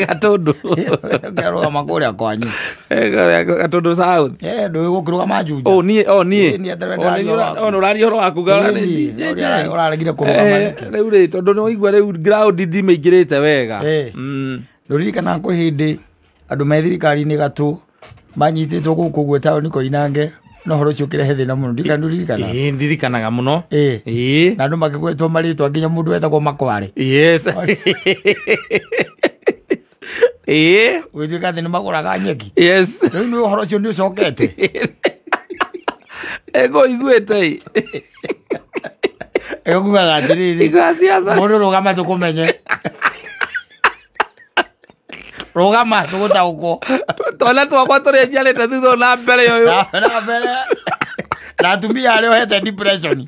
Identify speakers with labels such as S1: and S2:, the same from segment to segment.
S1: Gatundu.
S2: Ũkĩrũgama kũrĩa kwanyu.
S1: Gatundu South.
S2: Ndũĩ gũkĩrũgama Juja.
S1: Oh niĩ, oh niĩ.
S2: Niĩ atĩ
S1: Oh, nĩ ũraria ũhoro waku ngara nĩ
S2: Ĩni, ũraregire kũrũgama nĩkĩ?
S1: Rĩu rĩ, tondũ nĩ waigua rĩu ground ndimĩingĩrĩte wega.
S2: Ndũririkanaga kwĩ hĩndĩ andũ me thirikari-inĩ gatũ manyitĩtwo gũkũ ũguo taũni Koinange na ũhoro ũcio ũkĩrehe thĩna mũno. Ndirikana ndũririkanaga?
S1: Ĩĩ, ndirikanaga mũno.
S2: Ĩĩ. Na andũ makĩgwetwo marĩtwa nginya mũndũ wetagwo Makware.
S1: Yes. Ĩĩ.
S2: Gũgĩtuĩka atĩ nĩ magũraga nyeki.
S1: Yes.
S2: Rĩu nĩ ũhoro ũcio nĩ ũcokete.
S1: Ĩngũiguĩte ĩ.
S2: Ĩkugaga atĩrĩrĩ,
S1: Igua ciaca.
S2: mũndũ rũgama tũkũmenye. Rũgama tũgũtaũkwo.
S1: Twana twakwa tũrĩa njiarĩte thutha na mbere ũyũ.
S2: Na mbere na atumia arĩa ohete depression.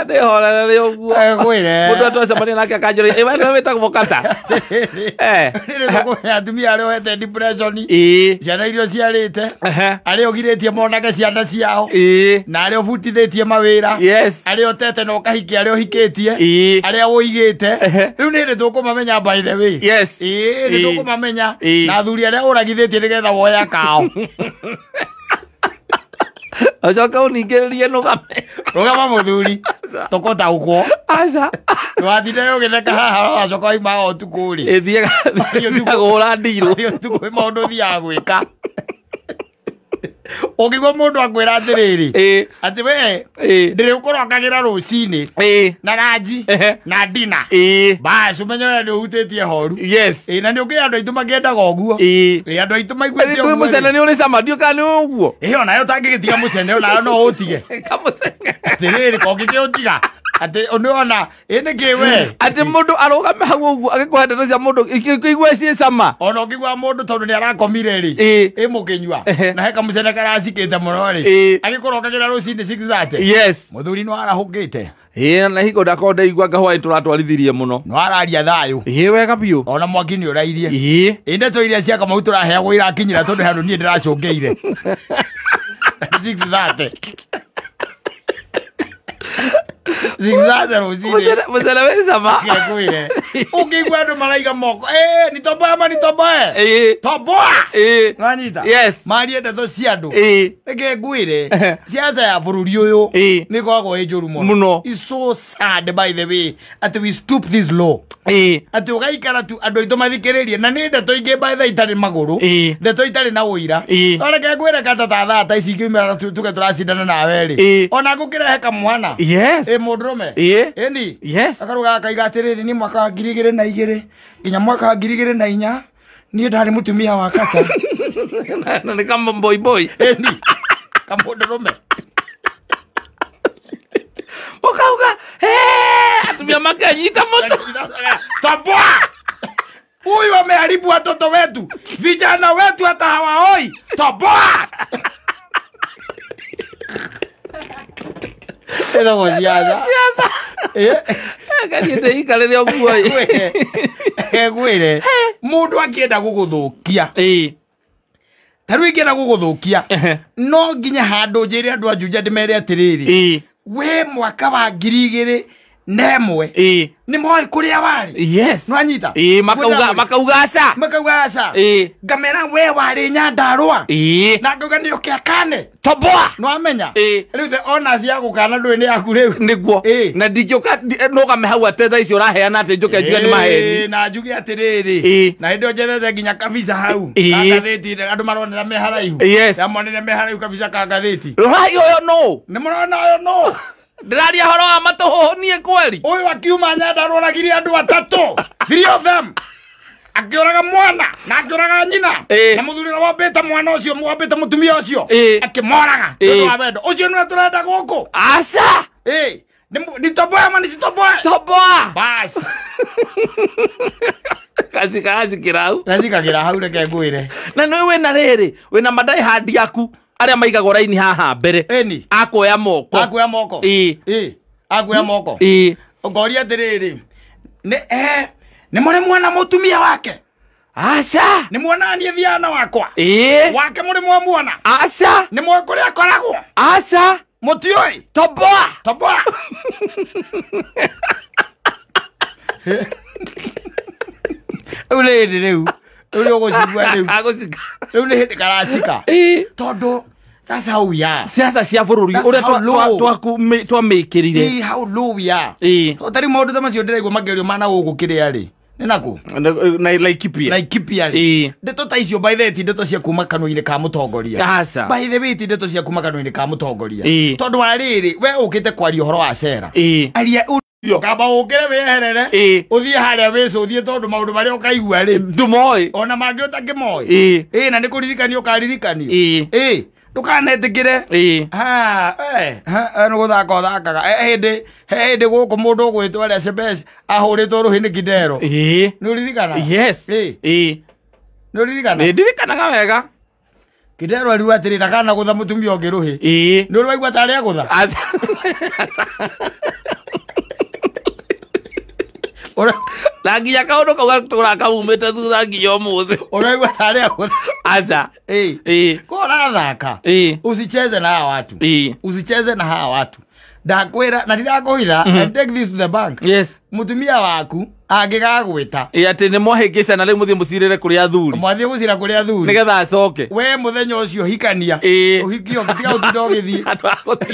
S1: Nĩhorere ũguo.
S2: Ngwĩre.
S1: Mũndũ atwacemania nake akanjũria, "Ĩ, we nĩwe wĩtagwo Kata?"
S2: Rĩrĩ tũkũmenya atumia arĩa ohete depression.
S1: Ĩĩ.
S2: Ciana iria ũciarĩte, arĩa ũgirĩtie monage ciana ciao,
S1: Ĩĩ.
S2: na arĩa ũbutithĩtie mawĩra,
S1: Yes.
S2: arĩa ũtete na ũkahikia arĩa ũhikĩtie,
S1: Ĩĩ.
S2: arĩa ũigĩte. Rĩu nĩ hĩndĩ tũkũmamenya by the way.
S1: Yes.
S2: Ĩĩ, nĩ
S1: Ĩĩ.
S2: tũkũmamenya.
S1: Ĩĩ.
S2: Na athuri arĩa ũragithĩtie nĩgetha woya kao.
S1: Ũcoke ũningĩrĩrie nũgame.
S2: Rũgama mũthuri, tũkũtaũkwo.
S1: Aca.
S2: Ndũgatinde ũgĩtheka haha wacoka wauma ũtukũ rĩ.
S1: Ĩthiaga kũhũra ndirũ.
S2: Thiĩ ũtukũ kwĩ maũndũ ũthiaga gwĩka. Ũngĩigua mũndũ akwĩra atĩrĩrĩ,
S1: Ĩĩ.
S2: atĩ we
S1: Ĩĩ.
S2: ndĩrĩgũkũrokagĩra rũcinĩ
S1: Ĩĩ.
S2: na ranji na dina,
S1: Ĩĩ.
S2: bas ũmenye we nĩ ũhutĩtie horu.
S1: Yes.
S2: Ĩĩ, na nĩ ũkĩ andũ aitũ makĩendaga ũguo.
S1: Ĩĩ.
S2: Ĩĩ, andũ aitũ maiguĩte
S1: Rĩu
S2: ũguo
S1: mũcene
S2: rĩ.
S1: nĩ ũrĩ cama, ndiũĩ kana nĩ ũguo.
S2: Ĩĩ, onayo ũtangĩgĩtiga mũcene onayo no ũtige.
S1: Kamũcene.
S2: Atĩrĩrĩ, kongĩkĩũtiga atĩ nĩwona ĩ nĩkĩ we
S1: Atĩ mũndũ arũgame hau ũguo agĩkũhe ndeto cia mũndũ ikĩigua ciĩ cama.
S2: Ona ũngĩigua mũndũ tondũ nĩ arakomire rĩ,
S1: Ĩĩ.
S2: ĩ mũkĩnyua na he kamũcene karacikĩte mũno rĩ,
S1: Ĩĩ.
S2: agĩkũrokagĩra rũcinĩ 6:30.
S1: Yes.
S2: Mũthuri nĩ warahũkĩte.
S1: Ĩĩ, na hingo ndakorwo ndaigua ngahwaĩ tũratwarithirie mũno.
S2: Nĩ wararia thayũ.
S1: Ĩĩ, wega biũ.
S2: Ona mwaki nĩ ũrairie.
S1: Ĩĩ.
S2: Ĩ ndeto iria cia Kamau tũraheagwo irakinyĩra tondũ handũ niĩ ndĩracũngĩire 6:30. 6:30 rũcinĩ.
S1: Mũcene wĩ cama.
S2: Ngĩkwĩre ũngĩigua andũ maraiga moko, "Ĩ, nitoboe ama nitoboe?"
S1: Ĩĩ.
S2: Toboa.
S1: Ĩĩ.
S2: Nwanyita?
S1: Yes.
S2: Marie ndeto cia andũ.
S1: Ĩĩ.
S2: Reke ngwĩre, siasa ya bũrũri ũyũ
S1: Ĩĩ.
S2: nĩ ĩkoragwo ĩ njũru mũno.
S1: Mũno.
S2: It's so sad by the way atĩ we stoop this low,
S1: Ĩĩ.
S2: atĩ ũgaikara tu andũ aitũ mathikĩrĩrie na nĩ ndeto ingĩ by the way itarĩ magũrũ,
S1: Ĩĩ.
S2: ndeto itarĩ na ũira.
S1: Ĩĩ.
S2: To reke ngwĩre kata ta thaa ta ici ingiumĩra tuge tũracindana nawe rĩ,
S1: Ĩĩ.
S2: ona ngũkĩrehe kamwana,
S1: Yes.
S2: ĩ mũndũrũme.
S1: Ĩĩ.
S2: Ĩni.
S1: Yes.
S2: Akaruga akaiga atĩrĩrĩ, niĩ mwaka wa 2002 nginya mwaka wa 2004 niĩ ndarĩ mũtumia wa kata.
S1: Na nĩ kamboiboi.
S2: Ĩni, kamũndũrũme.
S1: Ũkauga, "Hee, atumia makĩnyita mũtwe."
S2: Toboa. Huyu ameharibu watoto wetu, vijana wetu hata hawaoi. Toboa. Ĩthagwo ciaca.
S1: Siasa. Kaniĩ ndĩikarĩre ũguo ĩ.
S2: Ngwĩre, mũndũ akĩenda gũgũthũkia,
S1: Ĩĩ.
S2: ta rĩu ingĩenda gũgũthũkia, no nginya handũ njĩre andũ a Juja ndĩmere atĩrĩrĩ,
S1: Ĩĩ.
S2: we mwaka wa 2001
S1: Ĩĩ.
S2: nĩ moĩ kũrĩa warĩ.
S1: Yes.
S2: Nwanyita?
S1: Ĩĩ, makauga makauga aca.
S2: Makauga aca.
S1: Ĩĩ.
S2: Ngamera we warĩ Nyandarũa.
S1: Ĩĩ.
S2: Na ngauga nĩ ũke akane.
S1: Toboa.
S2: Nwamenya?
S1: Ĩĩ.
S2: Rĩu the honors ya gũkana ndũĩ nĩ yaku rĩu.
S1: Nĩguo.
S2: Ĩĩ.
S1: Na ndingĩũka nũgame hau atĩ thaa icio ũraheana atĩ njũke njuge nĩ maheni.
S2: Ĩĩ, na njuge atĩrĩrĩ,
S1: Ĩĩ.
S2: na hĩndĩ ĩyo njethete nginya kabisa hau
S1: Ĩĩ.
S2: ka ngathĩti andũ maronera me haraihu.
S1: Yes.
S2: Ndamonire me haraihu kabisa ka ngathĩti.
S1: Rorai ũyũ nũ?
S2: Nĩ mũrona ũyũ nũ?
S1: Ndĩraria ũhoro wa matũhũhũ niĩ kweri.
S2: Ũyũ akiuma Nyandarũa oragire andũ atatũ, three of them, akĩũraga mwana na akĩũraga nyina,
S1: Ĩĩ.
S2: na mũthuri ũrĩa wambĩte mwana ũcio, wambĩte mũtumia ũcio,
S1: Ĩĩ.
S2: akĩmoraga
S1: Ĩĩ.
S2: nĩ ũndũ wa wendo ũcio nĩwe tũrenda gũkũ.
S1: Aca.
S2: Ĩĩ. Nitoboe ama nisitoboe?
S1: Toboa.
S2: Bas.
S1: Gacikagacikĩra hau.
S2: Gacikagĩra hau, reke ngwĩre.
S1: Na nĩ wĩna rĩrĩ, wĩna madaihandi aku arĩa maigagwo raini haha mbere.
S2: Ĩni.
S1: Akuoya moko.
S2: Akuoya moko.
S1: Ĩĩ.
S2: Ĩĩ. Akuoya moko.
S1: Ĩĩ.
S2: Ũkoria atĩrĩrĩ, nĩ nĩ mũrĩ muona mũtumia wake?
S1: Aca.
S2: Nĩ muona niĩ thiaga na wakwa?
S1: Ĩĩ.
S2: Wake mũrĩ mwamuona?
S1: Aca.
S2: Nĩ mũĩ kũrĩa akoragwo?
S1: Aca.
S2: Mũtiũĩ?
S1: Toboa.
S2: Toboa. Rĩu nĩ hĩndĩ rĩu rĩu nĩ ũgũcigua rĩu rĩu nĩ hĩndĩ karacika tondũ that's how we are.
S1: Siasa cia bũrũri ũrĩa twamĩkĩrire.
S2: How low we are. Tondũ tarĩu maũndũ ta macio ndĩraigua makĩario mana gũkũ kĩrĩa rĩ nĩ nakũ
S1: na Laikipia.
S2: Laikipia rĩ ndeto ta icio by the way ti ndeto cia kuma kanua-inĩ ka mũtongoria.
S1: Aca.
S2: By the way ti ndeto cia kuma kanua-inĩ ka mũtongoria tondũ wa rĩrĩ we ũkĩte kwaria ũhoro wa cera aria kamba ũkĩre wĩeherere ũthiĩ harĩa wĩcũthie tondũ maũndũ marĩa ũkaigua rĩ
S1: ndũmoĩ
S2: ona mangĩ ũtakĩmoĩ na nĩ kũririkanio ũkaririkanio ndũkanetĩkĩre nĩ gũthaka ũthakaga hĩndĩ he hĩndĩ gũkũ mũndũ ũgwĩtwo arĩa Shebesh ahũrĩtwo rũhĩ nĩ Kidero. Nĩ ũririkana?
S1: Yes.
S2: Nĩ ũririkana?
S1: Nĩ ndirikanaga wega.
S2: Kidero ariu atĩrĩ ndakanagũtha mũtumia ũngĩ rũhĩ. Nĩ ũrĩ waigua tarĩ agũtha?
S1: Na nginya kaũndũ kau gatũraga kaumĩte thutha nginya ũmũthĩ.
S2: Ũraigua tarĩ agũtha?
S1: Aca.
S2: Ko ũrathaka usicheze na hawa watu. Usicheze na hawa watu. Ndakwĩra na ndirakũhitha and take this to the bank.
S1: Yes.
S2: Mũtumia waku angĩgagwĩta
S1: atĩ nĩ mwahĩngĩcana rĩu mũthiĩ mũcirĩre kũrĩ athuri.
S2: Mwathiĩ gũcira kũrĩ athuri
S1: nĩgetha acoke.
S2: We mũthenya ũcio hikania. Ũhikio tiga gũtinda ũgĩthiĩ.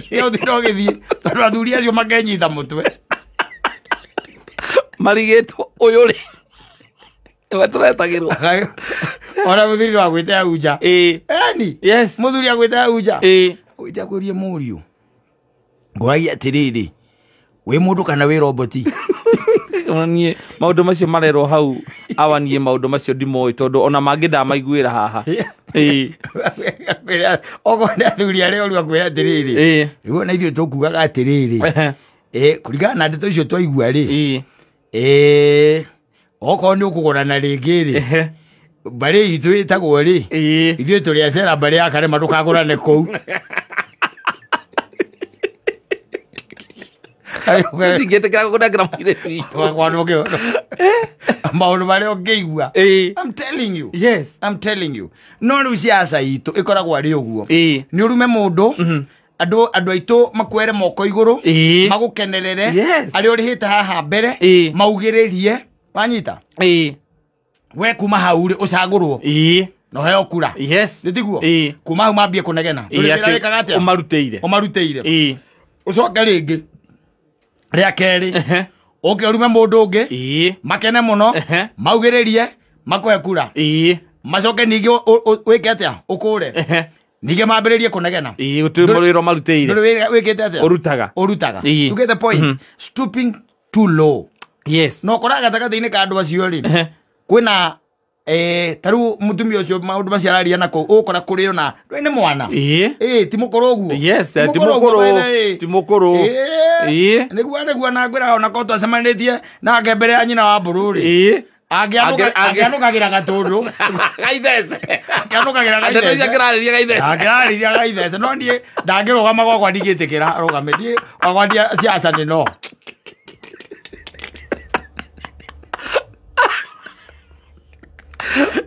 S2: Tiga gũtinda ũgĩthiĩ tondũ athuri acio makenyita mũtwe.
S1: Marigĩtwo ũyũ rĩ we tũretagĩrwo.
S2: Ona mũthuri no agwĩte aunja. Eni.
S1: Yes.
S2: Mũthuri agwĩte aunja. Ũgĩte akwĩrie mũriũ. Ngũragia atĩrĩrĩ wĩ mũndũ kana wĩ roboti?
S1: Ona niĩ maũndũ macio marerwo hau awa niĩ maũndũ macio ndimoĩ tondũ ona mangĩ ndamaiguĩra haha.
S2: Okorwo nĩ athuri arĩa oru akwĩra atĩrĩrĩ rĩu ona ithuĩ tũkugaga atĩrĩrĩ kũringana na ndeto icio twaigua rĩ okorwo nĩ ũkũgũrana rĩngĩ rĩ mbarĩ itũ ĩtagwo rĩ ithuĩ tũrĩ acera mbarĩ ya Karema ndũkagũrane kũu.
S1: Ndingĩtĩkĩra gũkũnengera mũirĩtu witũ.
S2: Maũndũ marĩa ũngĩigua. I'm telling you.
S1: Yes.
S2: I'm telling you. No rĩu siasa itũ ĩkoragwo arĩ ũguo. Nĩ ũrume mũndũ andũ aitũ makwere moko igũrũ magũkenerere arĩa ũrĩhĩte haha mbere maugĩrĩrie wanyita we kuma hau rĩ ũcagũrwo na ũheo kura.
S1: Yes.
S2: Nĩ tiguo? Kuma hau mambie kũnegena. Ndũrĩ wĩra wĩkaga atĩa?
S1: Ũmarutĩire.
S2: Ũmarutĩire. Ũcoke rĩngĩ rĩa kerĩ ũke ũrume mũndũ ũngĩ makene mũno maugĩrĩrie makũhe kura macoke ningĩ wĩke atĩa ũkũre ningĩ mambĩrĩrie kũnegena.
S1: Gũtirĩ wĩra ũmarutĩire.
S2: Ndũrĩ wĩkĩte atĩa?
S1: Ũrutaga.
S2: Ũrutaga. You get the point? Stooping too low.
S1: Yes.
S2: No ũkoraga gatagatĩ-inĩ ka andũ acio rĩ kwĩna ta rĩu mũtumia ũcio maũndũ macio araria nako ũgũkora kũrĩ ona ndũĩ nĩ mwana. Ti mũkũrũ ũguo.
S1: Yes, ti mũkũrũ. Ti mũkũrũ.
S2: Nĩguo na ngwĩraga ona korwo twacemanĩtie nake mbere ya nyina wa mbũrũ rĩ angĩanũkagĩra gatũndũ
S1: gaithece.
S2: Angĩanũkagĩra gaithece.
S1: Angĩrarĩria gaithece.
S2: Angĩrarĩria gaithece no niĩ ndangĩrũgama gwakwa ndingĩtĩkĩra arũgame niĩ gwakwa siasa nĩ no.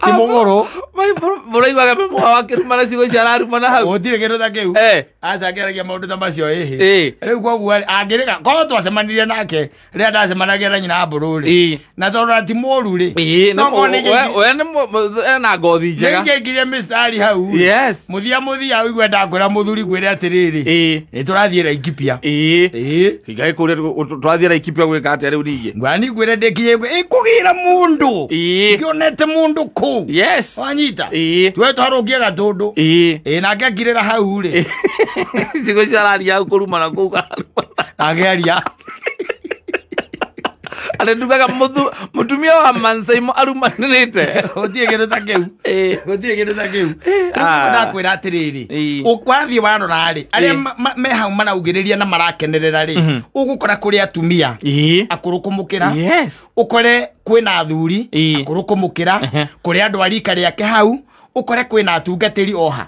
S2: Ti mũgũrũ.
S1: Mũraiguaga mũha wa kĩruma na ciugo icio ararumana hau.
S2: Gũtirĩ kĩndũ ta kĩu. Aca akĩaragia maũndũ ta macio ĩhĩ. Rĩu koguo angĩrĩga korwo twacemanirie nake rĩrĩa ndacemanagia na nyina wa mbũrũ rĩ na tondũ ti mũũru rĩ no korwo
S1: we nĩ ena ngothi njega.
S2: Nĩingĩingĩria mĩstari hau.
S1: Yes.
S2: Mũthia mũthia ũigue ndakwĩra mũthuri ngwĩre atĩrĩrĩ nĩ tũrathiĩ Laikipia.
S1: Ngai kũrĩa tũrathiĩ Laikipia gwĩka atĩa rĩu ningĩ?
S2: Ngwani ngwĩre ndĩkinye ĩkũgĩra mũndũ. Ngĩonete mũndũ kũu.
S1: Yes.
S2: Wanyita. Tuwe twarũngie gatũndũ. Nake akirĩra hau rĩ.
S1: Ciugo icio araria hau kũrumana kũu.
S2: Akĩaria.
S1: Atĩ ndugaga mũtumia wa Mansaimo arumanĩte.
S2: Gũtirĩ kĩndũ ta kĩu. Gũtirĩ kĩndũ ta kĩu. Rĩu ndakwĩra atĩrĩrĩ wathiĩ warora rĩ arĩa me hau maraugĩrĩria na marakenerera rĩ ũgũkora kũrĩ atumia akũrũ kũmũkĩra.
S1: Yes.
S2: Ũkore kwĩna athuri akũrũ kũmũkĩra kũrĩ andũ a rika rĩake hau ũkore kwĩna atungatĩri oha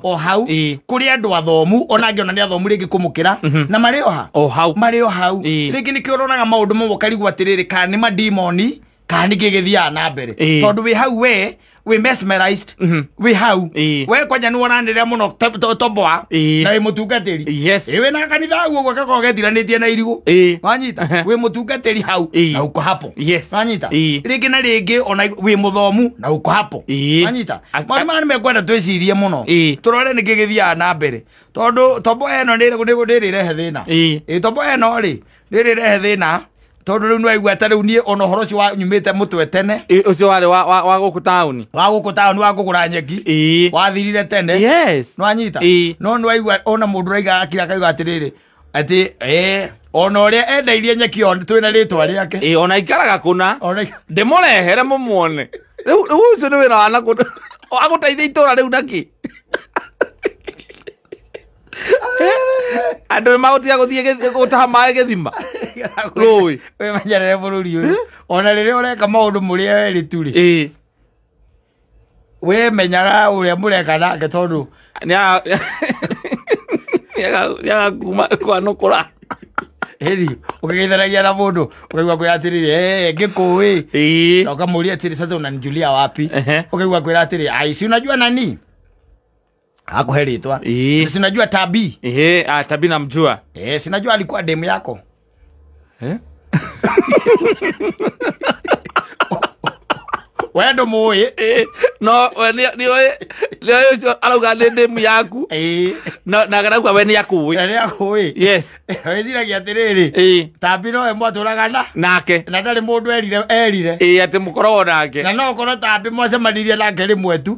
S2: o hau kũrĩ andũ athomu ona angĩ ona nĩ athomu rĩngĩ kũmũkĩra na marĩ oha
S1: o hau
S2: marĩ o hau rĩngĩ nĩkĩo ũronaga maũndũ mamwe ũkarigwo atĩrĩrĩ kana nĩ madimoni kana nĩkĩ gĩthiaga na mbere tondũ wĩ hau we Wĩ mesmerized. Wĩ hau. We kwanja nĩ woranĩrĩra mũno Toboa na wĩ mũtungatĩri.
S1: Yes.
S2: Wĩ na kanitha hau ũguo gakorwo getiranĩtie na irigũ. Wanyita? Wĩ mũtungatĩri hau na uko hapo.
S1: Yes.
S2: Wanyita? Rĩngĩ na rĩngĩ ona wĩ mũthomu na uko hapo. Wanyita? Maũndũ maya nĩ mekwenda twĩcirie mũno. Tũrore nĩkĩ gĩthiaga na mbere. Tondũ Toboa ĩno nĩ ĩrĩrehe thĩna. Toboa ĩno rĩ nĩrĩrehe thĩna. Tondũ rĩu nĩwaigua ta rĩu niĩ ona ũhoro ũcio wanyumĩte mũtwe tene.
S1: Ũcio warĩ wa gũkũ taũni.
S2: Wa gũkũ taũni wa kũgũra nyeki. Wathirire tene.
S1: Yes.
S2: Nĩwanyita? No nĩwaigua ona mũndũ ũraiga akira akauga atĩrĩrĩ atĩ ona ũrĩa endeirie nyeki twĩna rĩtwa rĩake.
S1: Ona ikaraga kũna. Ndĩmũrehere mũmuone. Rĩu ũcio nĩ wĩra wa nakũ. Agũteithia itũra rĩu nakĩ? Andũ nĩ magũtiga gũthiĩ gũtaha maĩ gĩthima. Rũĩ.
S2: Wĩmenyerere bũrũri ũyũ. Ona rĩrĩa ũreka maũndũ mũrĩ erĩ tu rĩ. We menyaga ũrĩa mũreka nake tondũ
S1: nĩagakuma kwanũkũra.
S2: Ĩni ũkĩgeithanagia na mũndũ ũkaigua kwĩra atĩrĩrĩ ngĩkũĩ. Na ũkamũria atĩrĩ sasa unanijulia wapi? Ũkaigua kwĩra atĩrĩ ai si unajua nani? Hakuhe rĩtwa. Si unajua Tabi?
S1: Tabi namjua.
S2: Si unajua alikuwa demu yako. We ndũmũĩ.
S1: No we nĩoĩ ũcio arauga nĩ demu yaku. Na arauga we nĩakũĩ.
S2: Nĩakũĩ.
S1: Yes.
S2: Wĩciragia atĩrĩrĩ. Tabi nowe mwatũraga
S1: nake.
S2: Na ndarĩ mũndũ erire.
S1: Atĩ mũkoragwo nake.
S2: Na no ũkorwo Tabi mwacemanirie nake rĩmwe tu.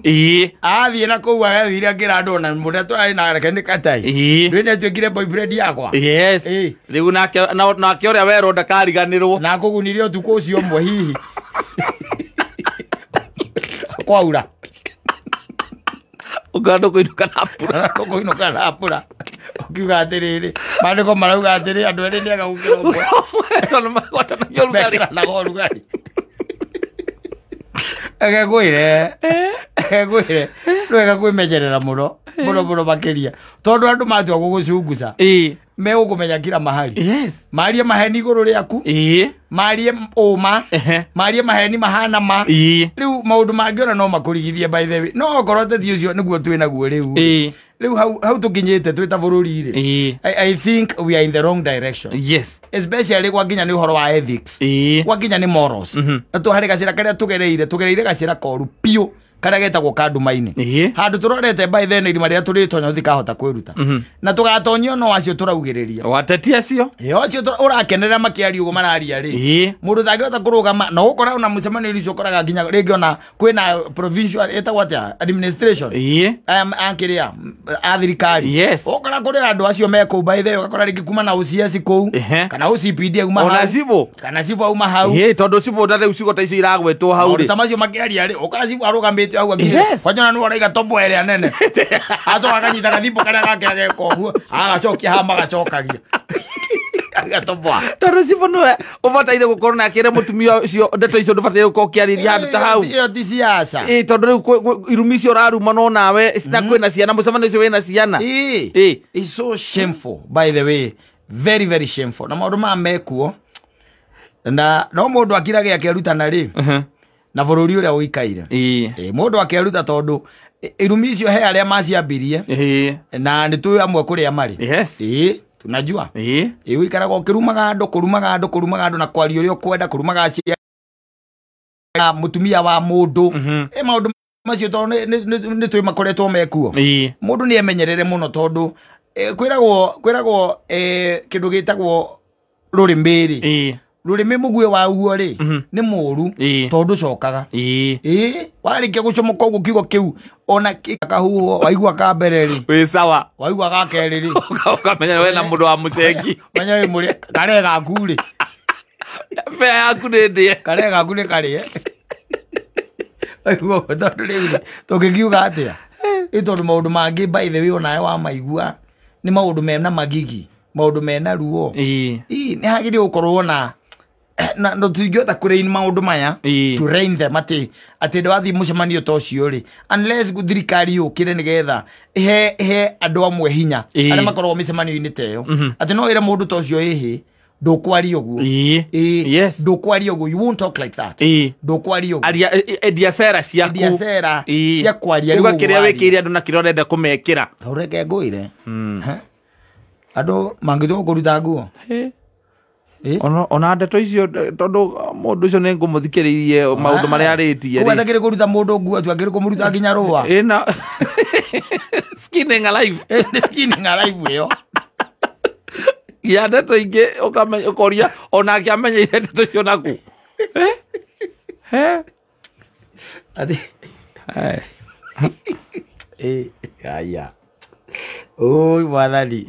S2: Athiĩ na kũu agathire akĩra andũ ona mũrĩa tũrarĩ nake nĩ Katai. Rĩu nĩatuĩkire boyfriend yakwa.
S1: Yes. Rĩu nake ũrĩa werwo ndakariganĩrwo.
S2: Na akũgunire ũtukũ ũcio ũmwe hihi. Kwaura.
S1: Ũkanda kũinũka na mbura.
S2: Kũinũka na mbura. Ũkiuga atĩrĩrĩ, maandĩko marauga atĩrĩ andũ erĩ nĩ ega gũkĩra ũmwe.
S1: Tondũ magwatanagia ũrugarĩ.
S2: Mekĩranaga ũrugarĩ. Eke ngwĩre nĩ wega kwĩmenyerera mũno mũno mũno makĩria tondũ andũ matua gũgũcunguca megũkũmenya kila mahali.
S1: Yes.
S2: Marie maheni igũrũ rĩaku. Marie ũma. Marie maheni mahana ma. Rĩu maũndũ mangĩ ona no makũrigithie by the way. No okorwo teti ũcio nĩguo twĩ naguo rĩu. Rĩu hau tũkinyĩte twĩ ta bũrũri rĩ. I think we are in the wrong direction.
S1: Yes.
S2: Especially kwa nginya nĩ ũhoro wa ethics. Kwa nginya nĩ morals. Na tũharĩ gacĩra karĩa tũgereire gacĩra koru piũ karĩa getagwo Kandumainĩ. Handũ tũrorete by then irima rĩrĩa tũrĩtonya tũtikahota kwĩruta. Na tũgatonyio no acio tũraugĩrĩria.
S1: Wateti acio?
S2: Acio ũrakenerera makĩaria ũguo mararia rĩ. Mũndũ ũtangĩhota kũrũgama na ũkora ona mũcemanio ũcio ũkoraga nginya rĩngĩ ona kwĩna provincial ĩtagwo atĩa administration. Akĩrĩa a thirikari.
S1: Yes.
S2: Ũkora kũrĩ andũ acio me kũu by the way ũgakora rĩngĩ kuma na OCS kũu kana OCPD auma hau.
S1: Ona cibũ.
S2: Kana cibũ auma hau.
S1: Tondũ cibũ ndarĩ ciugo ta icio iragwetwo hau rĩ.
S2: Maũndũ ta macio makĩaria rĩ ũkora cibũ arũgamĩte Kwanja nĩ waraiga Toboa ĩrĩa nene. Acoka akanyita gathimbo karĩa gake ageka ũguo agacokia haha magacokagia. Agatoboa.
S1: Tondũ cibũ nĩwe ũbataire gũkorwo na akĩre mũtumia ũcio ndeto icio ndũbataire gũkorwo ũkĩarĩria handũ ta hau.
S2: Ĩyo ti siasa.
S1: Tondũ rĩu irumi icio ũraruma no nawe kwĩna ciana mũcemanio ũcio wĩna ciana.
S2: It's so shameful by the way. Very very shameful. Na maũndũ maya mekuo. Na no mũndũ akirage akĩrutana rĩ. Na bũrũri ũrĩa ũikaire. Mũndũ akĩruta tondũ irumi icio he arĩa maciambirie. Na nĩ tũĩ amwe kũrĩa marĩ.
S1: Yes.
S2: Tunajua. Ũikaraga ũkĩrumaga andũ kũrumaga andũ kũrumaga andũ na kwaria ũrĩa ũkwenda kũrumaga aciari mũtumia wa mũndũ. Maũndũ macio tondũ nĩ tũĩ makoretwo mekuo. Mũndũ nĩ emenyerere mũno tondũ kwĩragwo kĩndũ gĩtagwo rũrĩmĩ rĩ. Rũrĩmĩ mũguĩ waguo rĩ nĩ mũru tondũ ũcokaga. Warĩkia gũcomoka ũguo kiugo kĩu ona kahuho waigua ka mbere rĩ.
S1: Wĩ sawa.
S2: Waigua ga kerĩ rĩ.
S1: Ũkamenya we na mũndũ wa mũcengi.
S2: Menya wĩ mũrĩa karee gaku rĩ.
S1: Bea yaku nĩ ndĩe.
S2: Karee gaku nĩ karĩe. Waigua ũguo tondũ rĩu tũngĩkiuga atĩa? Ĩ tondũ maũndũ mangĩ by the way onawe wamaigua nĩ maũndũ mena magigi, maũndũ mena ruo. Nĩ hagĩrĩire gũkorwo na na no tũingĩhota kũrein maũndũ maya to rein them atĩ ndwathiĩ mũcemanio ta ũcio rĩ unless thirikari yũkĩre nĩgetha ĩhe andũ amwe hinya arĩa makoragwo mĩcemanio-inĩ ta ĩyo atĩ no ĩre mũndũ ta ũcio ĩhĩ Ndũkwaria ũguo.
S1: Yes.
S2: Ndũkwaria ũguo. You won't talk like that. Ndũkwaria ũguo.
S1: Aria endia cera ciaku.
S2: Endia cera cia kwaria rĩu.
S1: Uga kĩrĩa wĩkĩire andũ na kĩrĩa ũrenda kũmekĩra.
S2: Reke ngwĩre. Andũ mangĩtua kũruta nguo.
S1: Ona ndeto icio tondũ mũndũ ũcio nĩ ngũmũthikĩrĩirie maũndũ marĩa arĩtie.
S2: Ũguo atakĩrĩ kũruta mũndũ nguo tu akĩrĩ kũmũruta nginya rũa.
S1: Ĩna skinning alive.
S2: Nĩ skinning alive ĩyo.
S1: Ya ndeto ingĩ ũkoria onake amenyeire ndeto icio naku.
S2: Ati. Aya. Oi mwathani.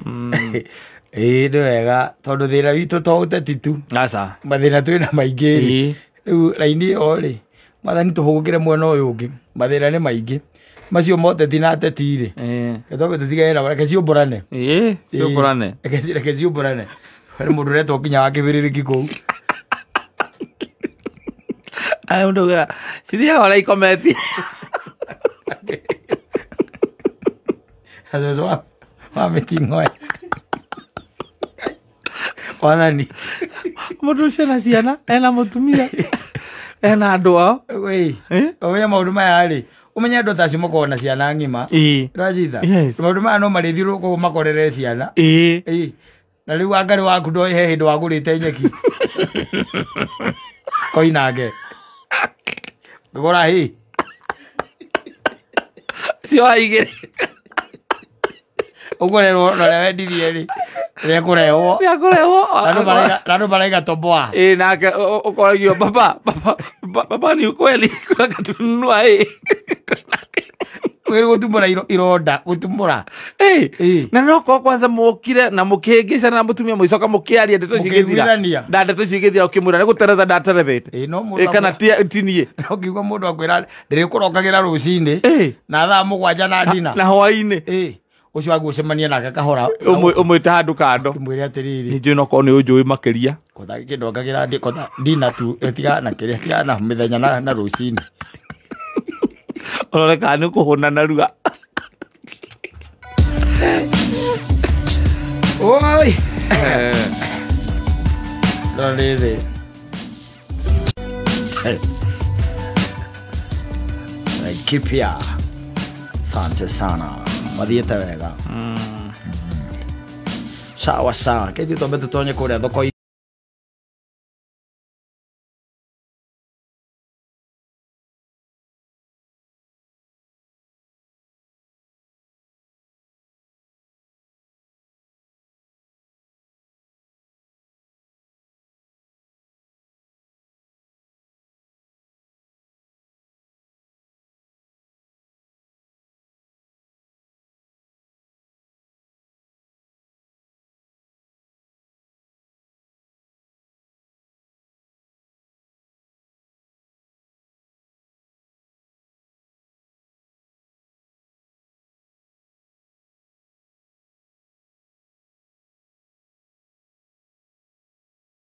S2: Nĩ wega tondũ thĩna witũ to ũteti tu.
S1: Aca.
S2: Mathĩna twĩna maingĩ rĩ. Rĩu raini ĩyo rĩ, mwathani tũhũgũkĩre mwena ũyũ ũngĩ. Mathĩna nĩ maingĩ. Macio moteti na ateti rĩ. Reke tũtige na reke ciũmbũrane.
S1: Ciũmbũrane.
S2: Reke ciũmbũrane. Harĩ mũndũ ũretwo nginya wa kĩbĩrĩrĩki kũu.
S1: Aya mũndũ ugaga cithiaga ũrĩa ikometie.
S2: Cũcũ wa mĩting'oe. Wathani.
S1: Mũndũ ũcio ena ciana, ena mũtumia, ena andũ ao.
S2: Ũmenye maũndũ maya rĩ, ũmenye andũ ta acio makoragwo na ciana ng'ima. Ũranjita? Maũndũ maya no marĩthiũrũrũka makorere ciana. Na rĩu angarĩ waku ndoĩ he hĩndĩ wagũrĩte nyeki. Koinange. Ngũgũra hĩ.
S1: Cioha igĩrĩ.
S2: Ũgũrerwo na ũrĩa wendirie rĩ. Rĩakũrehwo.
S1: Rĩakũrehwo.
S2: Na andũ maraiga toboa.
S1: Nake ũkoragio baba baba ni ukweli kuna katununua
S2: Wĩrĩ gũtumũra ironda gũtumũra.
S1: Na no korwo kwanza mũkire na mũkĩhĩngĩcana na mũtumia mũgĩcoka mũkĩaria ndeto icio igĩthira. Na ndeto icio igĩthira ũkĩmwĩra nĩ gũteretha ndaterethete. Kana ti niĩ.
S2: Ũkiigua mũndũ akwĩra ndĩrĩkũrokagĩra rũcinĩ na thaa 7 na ndina.
S1: Na hwaĩ-inĩ.
S2: Ũcio waguo ũcemanie nake kahora.
S1: Ũmwĩte handũ kando.
S2: Ũkĩmwĩre atĩrĩrĩ.
S1: Nĩ njũĩ no korwo nĩ ũnjũĩ makĩria.
S2: Kotha kĩndokagĩra kotha ndina tu tigana na kĩrĩa tigana na mĩthenya na rũcinĩ.
S1: Ũrore kana nĩ ũkũhũna narua.
S2: Oi. Ndorĩthĩ. Laikipia. Asante sana. Mathiĩte wega. Sawa sawa. Kĩthiĩ twambe tũtonye kũrĩa thoko.